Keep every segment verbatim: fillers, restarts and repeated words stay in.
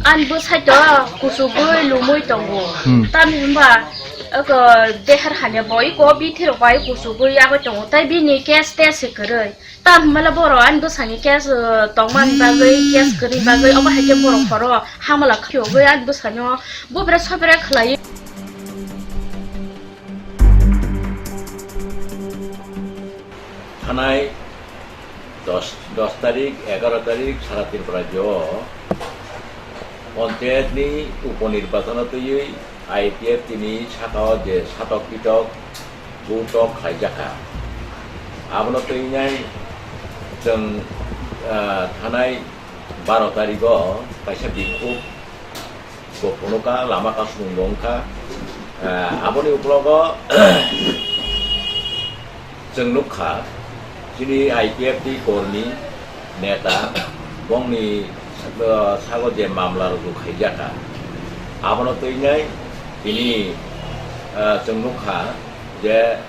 Ani bwsai to kuchugwi lumwi tongo. Hmm. Tamni hwnba oko dehar hamya bo iko bithi rok bai kuchugwi yagwi tongo. Tai bini case test se kwrwi. Tam hwnba le borok ani bwsani case, uh, tongmani bagwi, case kwrwi bagwi obo hai khe borok horo hamala khiyogwi ani bwsano bubra sobra khlai. Thanai dos, dos tarik, egaro tarik sara Tripura rajyo panchayat ni upo nirbachono twiwi I P F T ni saka o je satok pitok, butok khlaijakha. Abono twi nai chwng, ah, thanai baro tarigo kaisa bikhuk bo phunukha, lama kasung bo wngkha. Ah, aboni uklogo chwng nukha, chini I P F T kormi, neta, bongni, ah, sago je mamla ruju khaijakha, abono twi nai tini, ah, chwng nukha je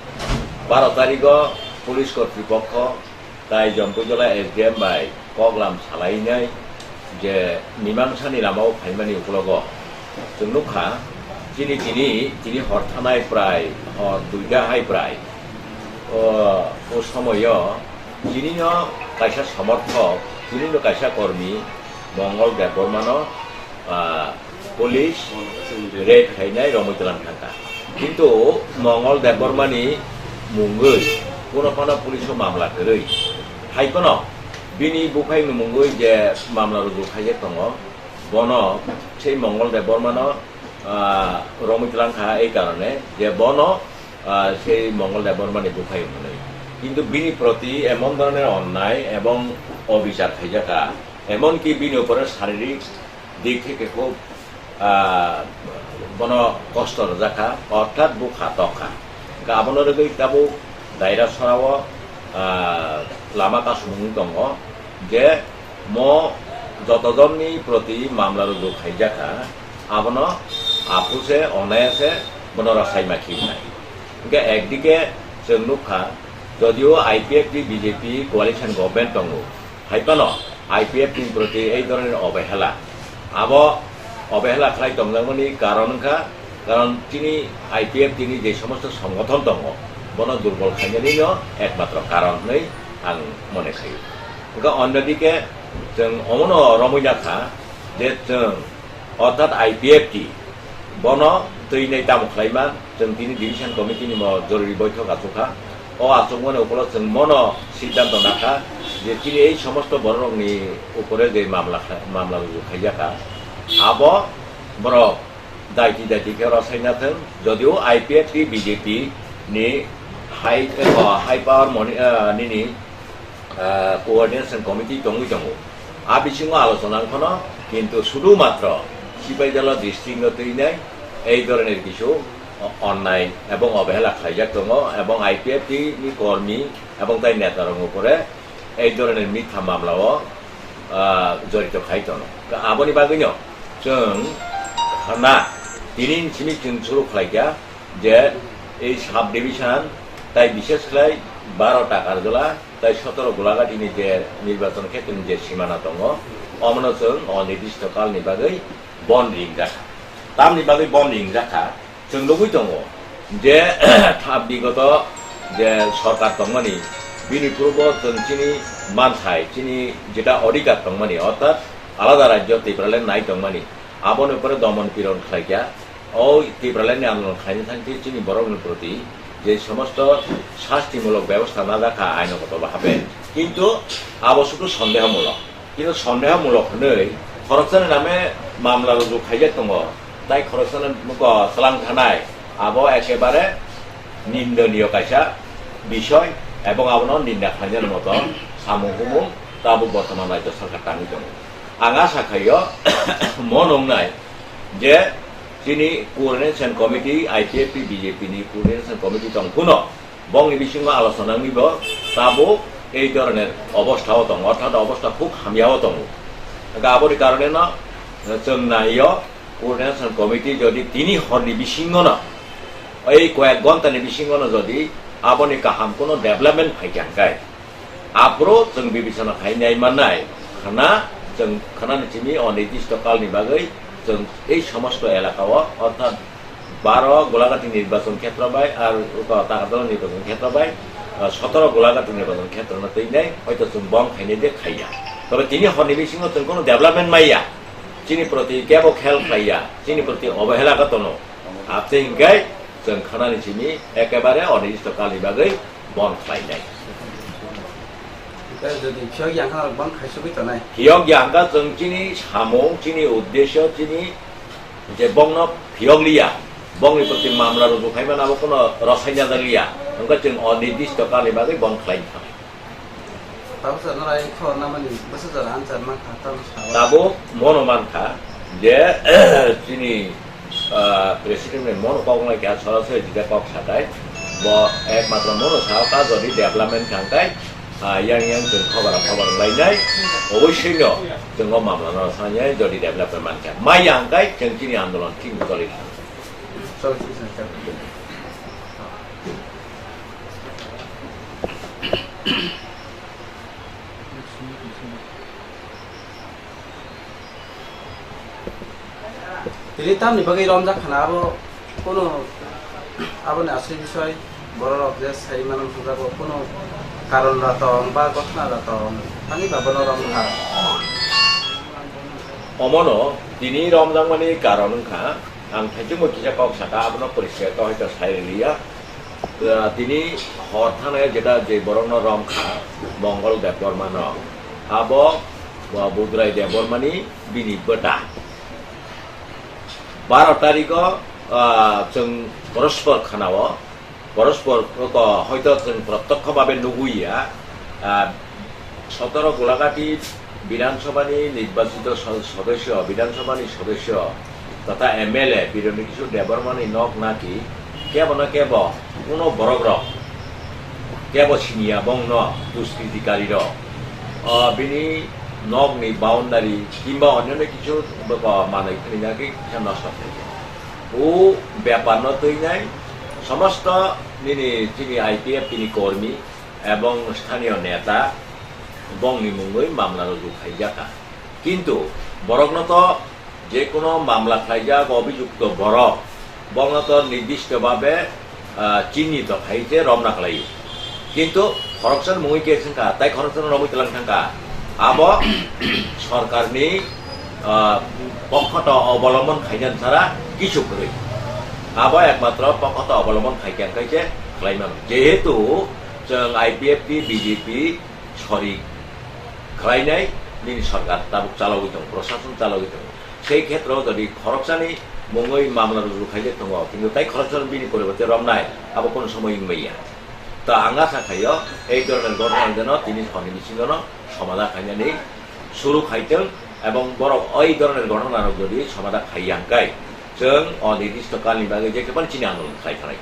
baro tarigo police kortripokho tai Jampuijala S D M bai koklam salainai je mimangsani lamao phaimani uklogo chwng nukha, chini tini, tini hor thanai prai, hor duita hai prai, o, o somoyo chinino kaisa somorthok, chinino kaisa kormi Mongol Debbarmano, ah, police raid khainai romwi tlang thangkha. Kintu Mongol Debbarmani mungwi kuno phano police o mamla kwrwi. Hai phano bini buphayni mungwi je mamla ruju khaijak tongo, bono sei Mongol Debbarmano, ah, romwi tlang kha, ei karone je bono, ah, sei Mongol Debbarmani buphai hwnwi. Kintu bini proti emon dhoroner onnai ebong obichar khaijakha, emonki bini upore saririk dik theke khub, ah, bono kosto rwjakha, orthat bo kha tokha. Hwnkhe abono rwgwi tabuk daira sorao, ah, lama kasumung tongo je mo joto jonni proti mamla ruju khaijakha, abono aphuse onayase bono rwsaima khignai. Hwnkhe ekdike chwng nukha, jodio I P F T B J P coalition government tongo, hai phano I P F ni proti ei dhoroner obehela. Abo obehela khlai tongjakmani karon wngkha, karon chini I P F ni je somosto songothon tongo, bono durbol khainani no ekmatro karon hwnwi ang mone khaio. Hwnkhe onno dike chwng omono romwi nakha je chwng Orthat I P F T bono twi nai tamo khlaima, chwng tini division committee ni mo jorori boithok achukha. O achukmani ukolo chwng mono siddhanto nakha je chini ei somosto bororokni upore je mamla kha-, mamla ruju khaijakha, abo borok daiti daiti khe rwsaina thwng, jodio I P F T B J P ni high, eh, high power moni, eh, nini ah, coordination committee tongwi tongo. A bisingo alochona wngkhano, kintu sudu matro Sipaijala district no twinai ei dhoroner kisu onnai ebong obehela khlaijak tongo, ebong I P F T ni kormi ebong tai neta rokni upore ei dhoroner mitha mamla o, ah, jorito khai tongo. Aboni bagwino chwng khna tini simi chwng suru khlaikha je ei sub division tai bishes khlai baro ta Karjala, tai sotoro Golaghati ni je nirbachon khetreni je simana tongo, omono chwng onirdisto kalni bagwi bon ringjakha. Tamni bagwi bon ringjakha, chwng nugwi tongo je tha bigoto je sorkar tongmani, bini purbo chwng chini manthai, chini jeta odhikar tongmani, orthat alada rajyo Tipraland nai tongmani, aboni upore domon piron khlaikha. O Tipraland ni andolon khlaina thangkhe chini borokni proti je somosto sastimulok bebostha najakha ainogoto bhabe, kintu abo sudu sondehomulok. Kintu sondehomulok hwnwi khoroksani name mamla ruju khaijak tongo, tai khoroksani muko chwlang thanai, abo ekebare nindoniyo kaisa bisoy, ebong abono ninda khlainani moto samung humung tabuk bortoman rajyo sarkar tangwi tongo. Ang asa khaio, mo nungnai je chini coordination committee, I P F T B J P ni coordination committee tong phano bongni bisingo alochona wngwi bo tabuk ei dhoroner obostha o tongo, orthat obostha khub hamya o tongo. Hwnkhe aboni karone no chwng naio coordination committee jodi tini horni bisingo no, ei koyek ghonta ni bisingo no jodi aboni kaham kuno development phaikha hwnkhe, aphuru chwng bibechona khainai mannai khna Chwng khwnani simi o nirdisto kalni bagwi chwng ei somosto elaka o, orthat baro Golagati nirbachon khetra bai ar uko Takarjala nirbachon khetra bai, ah, sotoro Golagati nirbachon khetra no twi nai, hoito chwng bong khainai de khaiya. Tobe tini horni bisingo chwng kono development maiya, chini proti kebo khel khlaiya, chini proti obehela khe tono. Abse hinkai chwng khwnani simi ekebare o nirdisto kalni bagwi bon khlainai. Tei jodi phiyok yang kha bon khaisugwi tonai. Phiyok yang kha chwng chini samung, chini uddesyo, chini je bongno phiyok liya, bongni proti mamla ruju khaimano abo kono rosai nang liya. Wngkha chwng o nirdisto kalni bagwi bon khlai thanai. Tabuk sa norai kho namani bwsa jora answer mankha, tamo sawa. Tabuk mono mankha je chini, ah, president ni mono kok nai kha sorasori jida kok sakai. Bo ekmatro mono sao ka jodi development khangkai, ah, yang yang chwng khobor khobor lainai. Obosoi no chwng o mamla no sanai jodi development mankha. Mai yang kai chwng chini andolon thik toli thang. Cholo, cholo, cholo. Tini tamni bagwi romjak khana abo kunu aboni aswk bisoi bororok je sai mano hwnjago kunu karon da tong ba gothona da tong ani ba bono romkha. Omono tini romjakmani karon wngkha ang thaisingbo kisa kok saka abono poriskar khe hoito sai rwliya. Ah, tini hor thangnaio jeta je borokno romkha, Mongol Debbarmano. Abo, ah, Budrai Debbarmani bini bwta. Baro tariko, ah, chwng porospor khanao, porospor ko hoito chwng protyokho babe nugwi ya, ah, sotoro Golagati Bidhan Sabhani nirbachito so-, sodosyo, Bidhan Sabhani sodosyo totha M L A Bironi Kishore Debbarmani nok naki kebo na kebo kuno borokrok kebo siniya bongno duskritikarirok, o, bini nokni boundary kimba onyono kichu bwkha manwi khwnwi naki kisa nosto khlai. O bepar no twi nai somosto nini chini I P F T ni kormi ebong sthaniyo neta bongni mungwi mamla ruju khaijaka. Kintu borokno to je kono mamla khlaijak obijukto borok, bongno to nirdisto babe, ah, chinito khai je romna khlai. Kintu khoroksa mungwi ke thangkha, tai khoroksa romwi tlang thangkha. Abo sorkarni, ah, pokhoto obolombon khaina sara kichu kwrwi. Abo ekmatro pokhoto obolombon khai khe ang khe khlai mano. Jehetu chwng I P F T, B J P sori khlainai nini sorkar tabuk chalogwi tongo, prosason chalogwi tongo. Sei khetreo jodi khoroksani mungwi mamla ruju khaijak tongo, kintu tai khoroksano bini poriborte romnai, abo kono somoi wngmaya. To ang asa khaio, ei dhoroner ghotona jeno tini horni bisingono somadhan khainani suru khaitong, ebong borok ei dhoroner ghotona rok jodi somadhan khai yang kai, chwng o nirdisto kalni bagwi je kebang chini andolon khlai thanai.